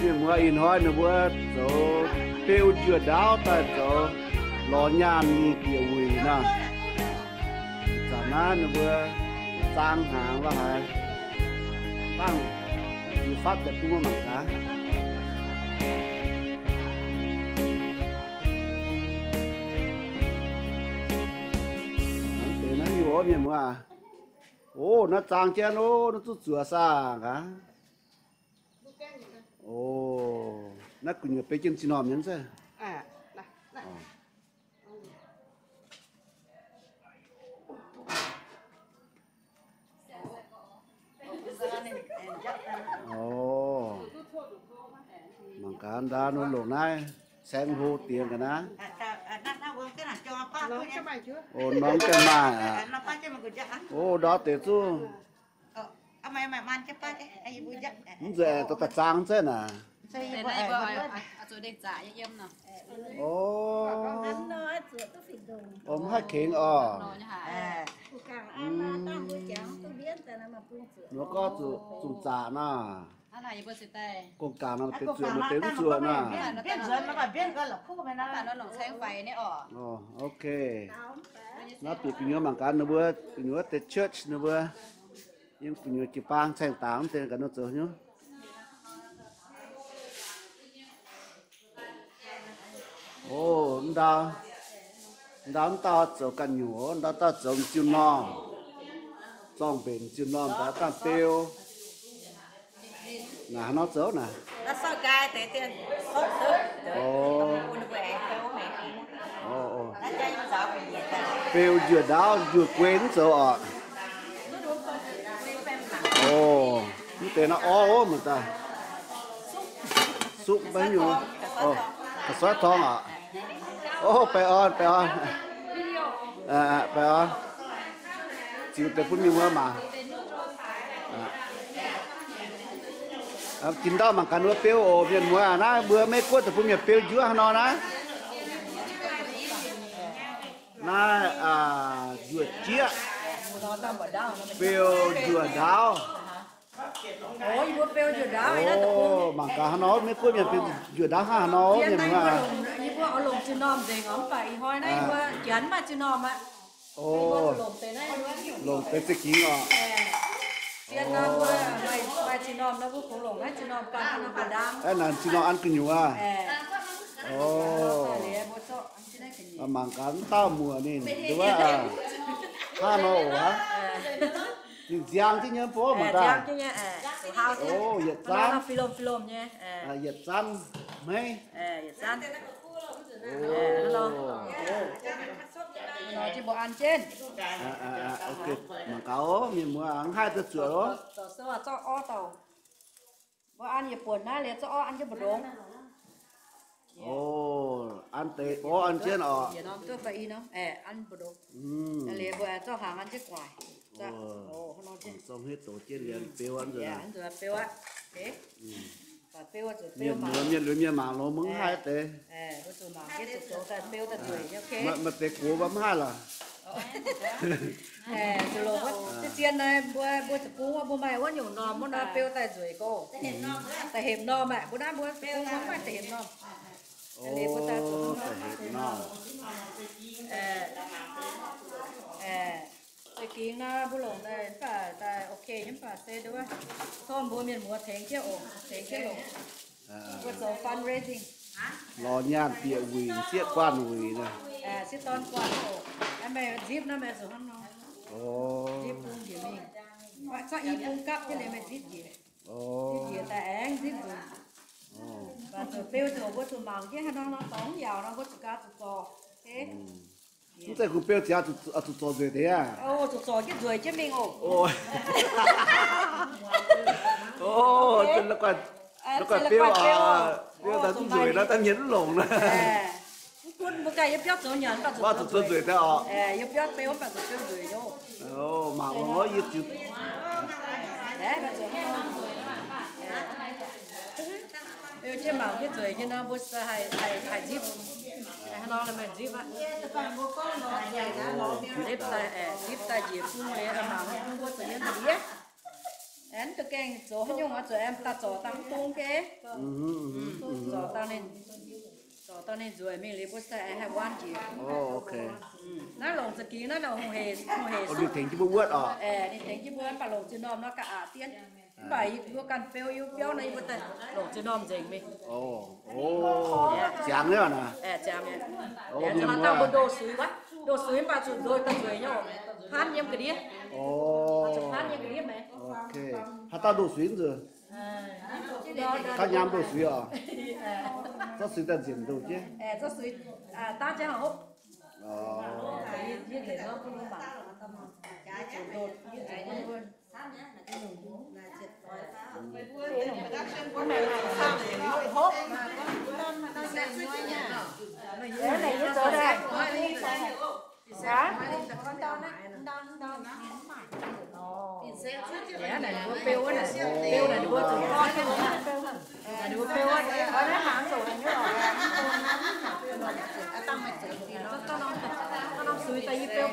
Mienh muoz, ih hnoi ninh mbuo zoux beu njuov ndaauv daaih zoux lorz nyaanh mingh bieqc wuic nor. Zanc naaiv ninh mbuo zaang hnaangx lo haaix, dangh yie fatv daaih bun mbuo mangc gaax. Deix naaiv nyungc, mienh muoz aac. O, naaiv zaang jienv, o, naaiv zuqc zuoqc saah gaax. O, naaiv gu'nyuoz beu jienv ziex norm nyei se. O, mangc gaax, ndau ninh longc naaiv saeng hlo diex ga'naaiv. O, norm gaengh maaih aqv. O, ndau deix zuqc. Mv nzunc aengx dorh daaih zaang zeiv naaic. O, mv haih kengx orqc. Nor gorngv zuqc zungh zaqc naaiv. Gong-gaanc nor deix zuoqc, maaih deix mv zuoqc naaiv. O, ok. Naaiv bieqc gu'nyuoz mangc gaax ninh mbuo, gu'nyuoz deix church ninh mbuo, yiem gu'nyuoz jiu-baang caeng dangx deix gaax nor zoux nyei. O, ndau, ndau mv dauh zoux ganh nyungc, ndau dauh zoux m'ziuh normh, zorng mbenc m'ziuh normh daaih dangh beu. Naaic haaix nor zoux naaic? O, beu njuov ndaauv njuov guei mv zoux orqc. O, mv deix naaiv orv mv daaih. Suqv maiv nyungc. O, ga'soiv torng orqc. O, baengh orn, baengh orn. Baengh orn. Ziux deix bun mienh muoz mangc. Jiex ndau mangc gaax ninh mbuo beu oc, mienh muoz. Naaiv mbuo Meiv Guoqv deic-bung mienh beu njuov haaix nor naaiv? Naaiv njuov jieqv, beu njuov ndaauv. Mangc gaax haaix nor, Meiv Guoqv mienh beu njuov ndaauv hnangv haaix nor, mienh muoz. Yie mbuo oix longc ziex normh nzengc oc, mv baac ih hnoi naaiv yie mbuo janx maaih ziex normh aqv. O, longc deix za'gengx oc. Zien nor mbuo maaih ziex normh nor, mbuo kungx longc naaiv ziex normh ganh nor ba'ndaang. Aeqv, naaic ziex normh an gu'nyuoz aqv. O, mangc gaax mv dauh muoc ninh nduov aqv. Hnangv nor oc aqv. Ninh nziang jienv nyei mv baac mangc gaax. O, yietc zanv. Yietc zanv hmeiv. Mangc gaax oc, mienh muoz, mv haih daaih zuoqc oc. Mbuo an yietc buonc naaiv liuz zorqv orv an jienv mbu'ndongx. O, an deix orv an jienv oc. An mbu'ndongx. Liuz mbuo zorqv hnaangx an jienv guaic. Zong hniev doz jienv liuz beu an nzuonx. Beu aqv. Mienh muoz, mienh lunx mienh mangc longx mv haih deix. Maaih deix gox mv haih lorqc. Zuqc longc, zien naaiv mbuo, mbuo deic-bung mbuo maaih wuov nyungc normh wuov nor beu daaih nzueic gorx. Da'hepc normh aqv, mbuo naaiv mbuo deic-bung mbuo mv maaih da'hepc normh. Da'hepc normh. Za'gengh naaiv mbuo longc daaih mv baac daaih ok nyei, mv baac se nduov, tov mbuo mienh muoz tengx jienv oc, tengx jienv longc. Mbuo zoux fundraising. Lorz nyaanh bieqc wuic, sieqv guanh wuic naaic. Sieqv dorn guanh oc. Meih nzipv naaiv meih zuqc hnangv nor. Nzipv bung njiec mingh. Zorqv i bung gapv jienv liuz meih nzipv njiec. Nzipv njiec daaih aengx nzipv nzunc. Mv baac zuqc beu ziouc mbuo zuqc mangc jienv haaix nor nor dorngx mv yaauc nor mbuo zuqc gaax zuqc zorc. Mv zeiz kungx beu ziangx zuqc zorc nzueic deix aqv. Zuqc zorc jienv nzueic jienv mingh oc. La'guaih beu, beu daaih mv nzueic nor daaih mienh mv longc nor. Mv gunv mbuo ganh yiem biauv zoux nyanc mv baac zuqc zoux nzueic daaih oc. Yiem biauv beu mv baac zuqc beu nzueic nyei. Mangc longx yie ziux. Beu jienv mangc jienv nzueic nyei nor mbuo haih nzipv. Haaix nor meih nzipv aqv. Nzipv daaih, nzipv daaih njiec bung liuz mangc bung mbuo zuqc yiem ndiev. Aengx duqv Gaengh zoux haaix nyungc oix zuqc aengx daaih zorc dangh mv bung geh. Zorc dangh ninh, zorc dangh ninh nzueic mingh liuz mbuo se aengx haih wuonv njiec. Naaiv longc za'gengh naaiv hungh hec, hungh hec, ninh tengx jienv mbuo wuotv oc. Ninh tengx jienv mbuo mv baac longc ziex normh nor ga'aqc dien. Mv baac yie mbuo ganh beu yie mbuo biauv naaiv yie mbuo daaih longc ziex normh nzengc mingh. Ziangx nyei naaic. Ziangx nyei. Mbuo ndoh suix wuov, ndoh suix mv baac zuqc ndoh daaih nzueic nyei oc. Paanv yiem ga'ndiev. Zuqc paanv yiem ga'ndiev maengx. Haaix dauh ndoh suix nzunc? Kaav nyaam ndoh suix oc. Zorqv suix daaih nzengc ndoh jienv. Daav jienv hopv. Naaiv ninh mbuo beu wuov naaic, beu naaic ninh mbuo zuqc gorngv jienv naaiv beu. Ninh mbuo beu wuov, naaiv hnaangx zoqc naaic nyungc oc. Norm suix daaih yie beu,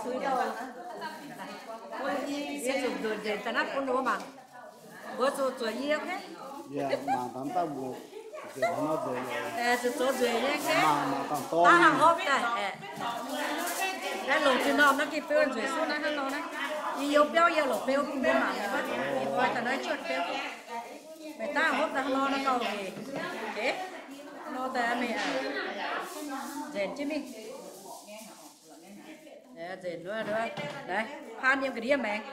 suix daaih. Yie zuqc nzuonx nzengc daaih naaiv bun ninh mbuo mangc. Mbuo zuqc zueiz yie, okay? Mangc dangh daaih mbuo zuqc zoux nzueic nyei, okay? Daaih hnangv hopv daaih. Naaiv longc ziex normh naaiv gengh beu nzueic suv naaiv hnangv nor naaiv. Yie youz biauv yie longc beu bun mbuo mangc nyei wuov. Yie fai daaih naaiv cuotv beu. Meih daaih hopv daaih hnangv nor naaiv gauh hec. Okay. Nor daaih meih nzengc jienv mingh. Nzengc wuov, naaiv paan yiem ga'ndiev maengx.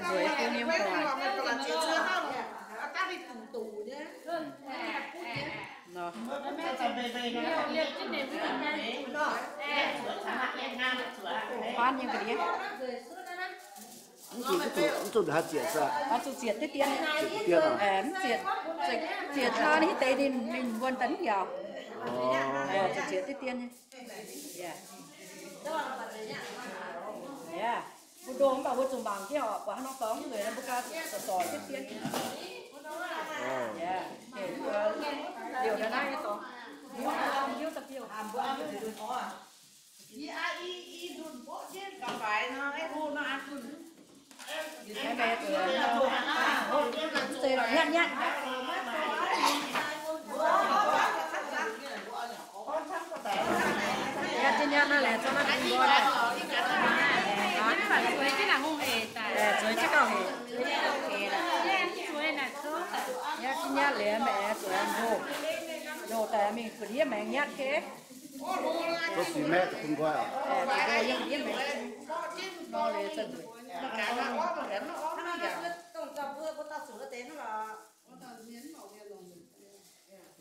Nzueic bung yiem gu'nguaaic. Paan yiem ga'ndiev. Mv zuqc, mv zuqc haaix zietc, zuqc zietc diqv dien. Mv zietc, zietc hnoi hitv deix ninh, ninh wuonh daaih mv yaauc. Zuqc zietc diqv dien nyei. Mbuo ndoh mv baac mbuo zuqc mangc jienv oc, buatc haaix nor dorngx nzueic nor mbuo ganh zorc zorc diqv dien. Liouc naaiv nyei dorngx. Hiuv daaih biouv. Mv zeiz lorqc, nyatv nyatv. Nyatv jienv nyatv naaiv laengz zorqv naaiv bun mbuo daaih. Zueiz jienv gauh hec. Nyatv jienv nyatv liuz, meih aengx zuqc aengx ndoh, ndoh daaih mingh gu'ndiev maengx nyatv geh. Zuqc ndoh yiem ndiev maengx nor liuz,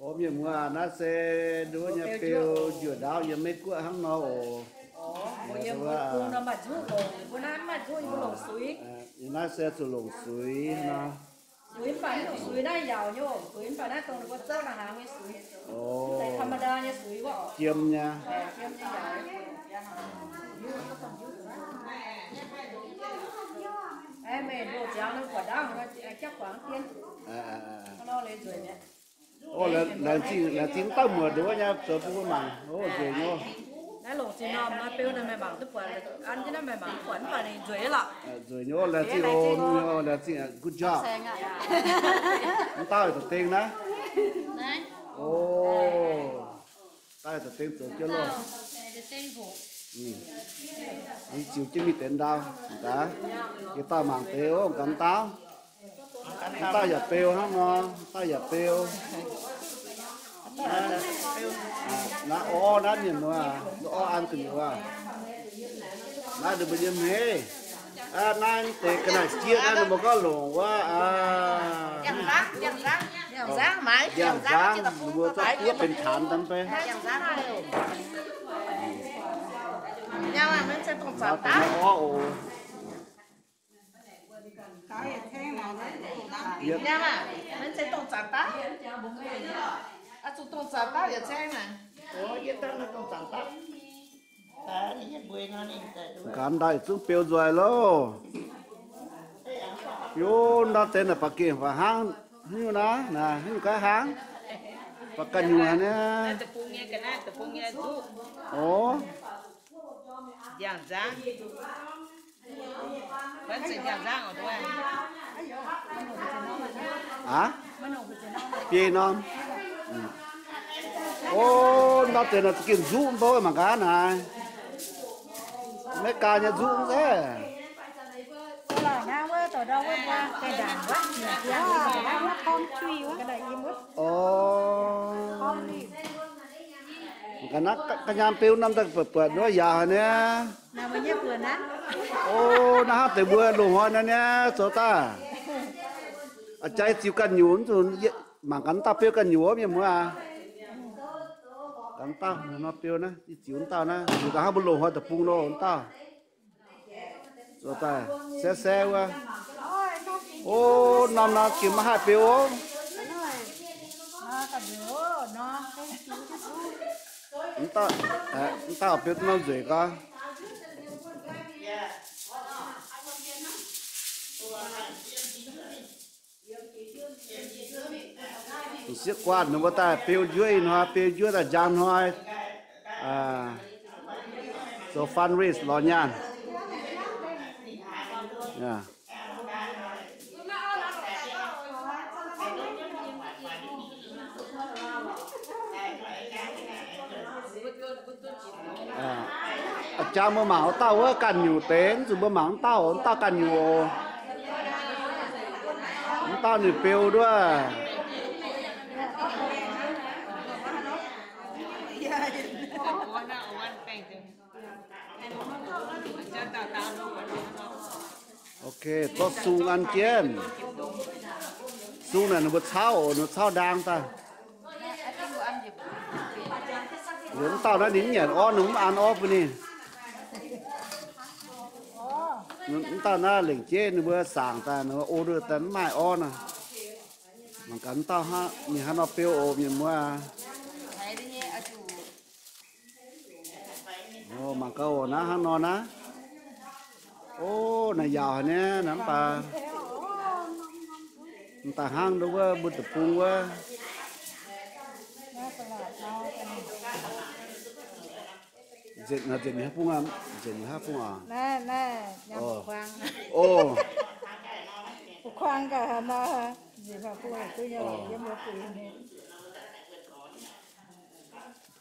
o, mienh muoz, naaiv se nduov nyei beu njuov ndaauv yiem Meiv Guoqv hnangv nor oc. Naaiv se zuqc longc suix nor. Suix mv baac mv dungx suix naaiv yaauc nyei oc. Suix mv baac naaiv dongh ninh mbuo zouv naaiv hnaangx nyei suix. Mv zeiz ธรรมดา nyei suix wuov oc. Jiem nyei. Jiem nyei yaauc. Aeqv, meih ndoh ziangx nor buatc ndaauv, jauv guangc dien. Nor leiz nzueic mi'aqv. O, laengz zingh, laengz zingh mv dauh muoc nduov nyei zoux bun mbuo mangc. O, nzueic nyei. Naaiv longc ziex normh nor beu naaiv meih mangc duqv buatc, an jienv naaiv meih mangc duqv buatc mv baac ninh nzueic nyei lorqc. Nzueic nyei, laengz zingh oc, laengz zingh, good job. Mv dauh da'dengh naaiv. O, daaih da'dengh zoux jienv loh. Ziux jienv mingh deix ndau, gaax, yietc dauh mangc deix oc, gaax mv dauh. Mv dauh yaac beu hnangv nor, mv dauh yaac beu. Naaiv orv naaiv mienh muoz, orv an gu'nyuoz. Naaiv ninh mbuo nyei hmeiv. Naaiv deix ga'naaiv jieqv naaiv ninh mbuo gorngv longc wuov, ndiangx-nzangv, ninh mbuo zorqv buov benx taanx daaih fai. Orv oc. Nqanx ndau yietc zungv beu nzueic loh. Yie ndau deix naaic ba'gengh fai hnangv haaix nyungc naaiv, naaic haaix nyungc gaax hnaangx, ba'ganh nyungc haaix nyungc. O, ndiangx-nzangv. Aav, biei norm. O, ndau deix naaic za'gengh nzuqv mv baac mangc gaax naaic. Maiv ganh nyei nzuqc nzengc. O, ga'naaiv ga'nyaam beu norm daaih buatc buatc wuov yaac haic niaa. O, naaiv hnangv deix mbuo loz-hnoi naaiv niaa zoux daaih. A'jang ziux ganh nyungc, mangc gaax dauh beu ganh nyungc mienh muoz aac. Gaax dauh nor beu naaiv, ziux dauh naaiv, ziux daaih hnangv mbuo loz-hnoi deic-bung nor dauh. Zoux daaih se se wuov. O, norm nor gengh maiv haih beu ov. Mv dauh, mv dauh beu norm nzueic gaax. M'sieqv guanh ninh mbuo daaih beu njuov ih hnoi, beu njuov daaih njang hnoi. Zoux fundraise lorz nyaanh. A'jang mbuo mangc wuov dauh wuov ganh nyungc deix, mv zuqc mbuo mangc wuov dauh, wuov dauh ganh nyungc oc. Wuov dauh ninh beu nduov. Ok, zorqv sung an jienv. Sung naaic ninh mbuo cauv oc, ninh mbuo cauv ndaang daaih. Liuz mv dauh naaiv ninh mv nyanc orv, ninh mv an orv bun ninh. Mv dauh naaiv lengc jeiv ninh mbuo saangc daaih, ninh mbuo order daaih mv maaih orv nor. Mangc gaax mv dauh hnangv, ninh haaix nor beu oc mienh muoz aac. O, mangc gaax oc, naaiv hnangv nor naaiv. O, naaiv yaauc haic niaa, naaiv mv baac mv daaih hnangv nduov wuov mbuo deic-bung wuov. Nzengc, nzengc haav bung aqv, nzengc haav bung aqv. O,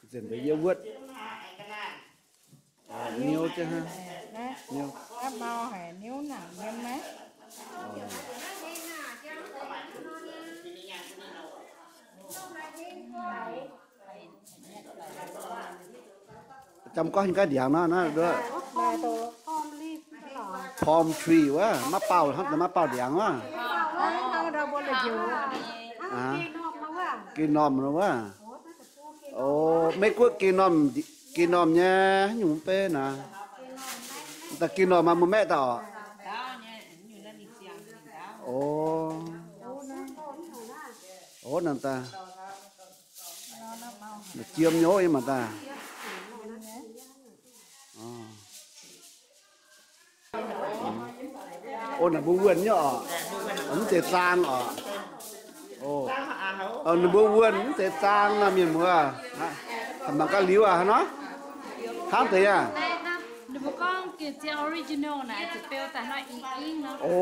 nzengc deix yiem wuotv. Niu jienv hnangv. Niu. Jangx gorngv hingh gaax ndiangx nor, naaiv palm tree wuov, maiv baaux, hnangv deix maiv baaux ndiangx wuov. Geh normh wuov. O, Meiv Guoqv geh normh, geh normh nyei, haaix nyungc mv bei naaic. Daaih geh normh maaih mbuo maeqv daaih oc. O, o, naaic daaih, jiem nyei mangc daaih. O, naaic mbuo wuonh nyei oc. Mv zeiz zaang oc. O, ninh mbuo wuonh mv zeiz zaang nor, mienh muoz. Mangc gaax liuz aqv, hnangv nor. Hnangv deix aqv. Ninh mbuo gorngv gengh zien original naaic, zuqc beu daaih hnoi ing-ing nor. O,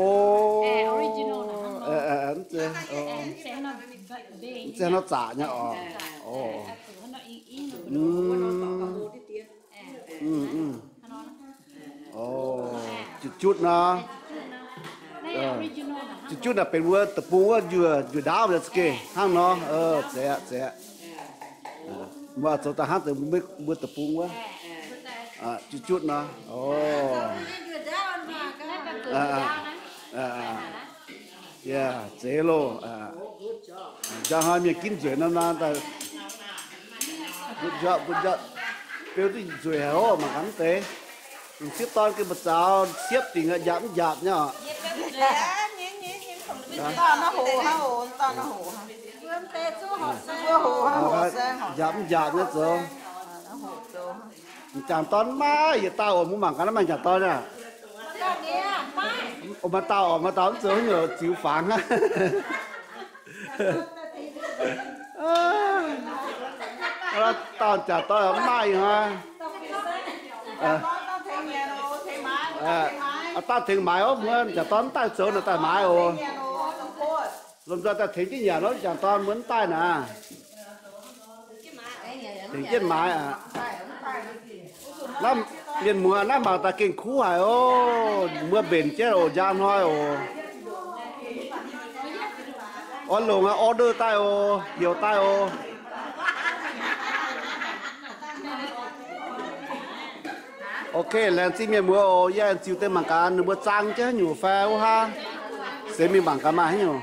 original naaic, mv zeiz, mv zeiz hnoi zaqc nyei oc. O, zuqc hnoi ing-ing nor. O, jutv-jutv nor. Jutv-jutv naaic benx mbuo deic-bung wuov njuov, njuov ndaauv nor za'gengh hnangv nor. Zeiz aqv, zeiz aqv. Mbuo zoux daaih hnangv deix mbuo deic-bung wuov. Jutv-jutv nor. O, zeiz loh. Njang hnoi mienh ginv nzueic nor, good job, good job. Beu duqv nzueic haic oc, mangc gaax mv deix. Sieqv dorn gengh mbu'zaux siepv dingc, njaapc mv njaapc nyei oc. Njaapc mv njaapc nyei zoux. M'jangc dorn maiv yietc dauh oc, mbuo mangc gaax naaiv maaih m'jangc dorn aqv. Oc, maaih dauh oc, maaih dauh mv zoux haaix nyungc ziux fangx aqv. Dauh m'jangc dorn mv maaih ih hnoi. Daaih tengx maaiz oc, mbuo m'jangc dorn mv daaih zoux naaic daaih maaiz oc. Lomh nzoih daaih tengx jienv nyanc oc, m'jangc dorn mbuo mv daaih naaic. Tengx jienv maaiz aqv. Naaiv mienh muoz naaiv mangc daaih gengh kuv haic oc. Mbuo mbenc jienv oc, njang hnoi oc. Oix longc order daaih oc, heuc daaih oc. Ok, laengz zingh mienh muoz oc. Yie aengx ziux deix mangc gaax ninh mbuo zaang jienv haaix nyungc fai wuov hnangv. Seix mingh mangc gaax maaih haaix nyungc.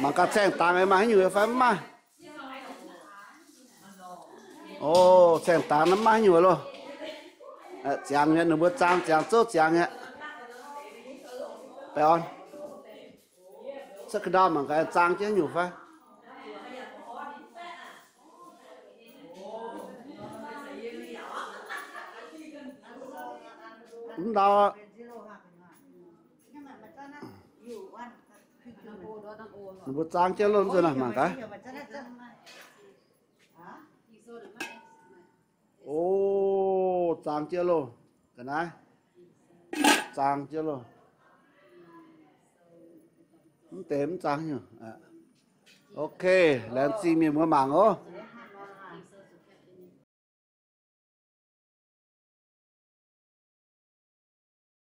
Mangc gaax caengx dangx maaih haaix nyungc fai mv maaih. O, caengx dangx naaiv mv maaih haaix nyungc loh. Ziangx nyei, ninh mbuo zaang ziangx, zouv ziangx nyei. Baengh orn, cuotv ga'ndau mangc gaax zaang jienv haaix nyungc fai. Mv ndau. Ninh mbuo zaang jienv loh, mv zeiz naaic mangc gaax. O, zaang jienv loh. Ga'naaiv zaang jienv loh. Mv deix mv zaang nyungc. Ok, laengz zingh mienh muoz mangc oc.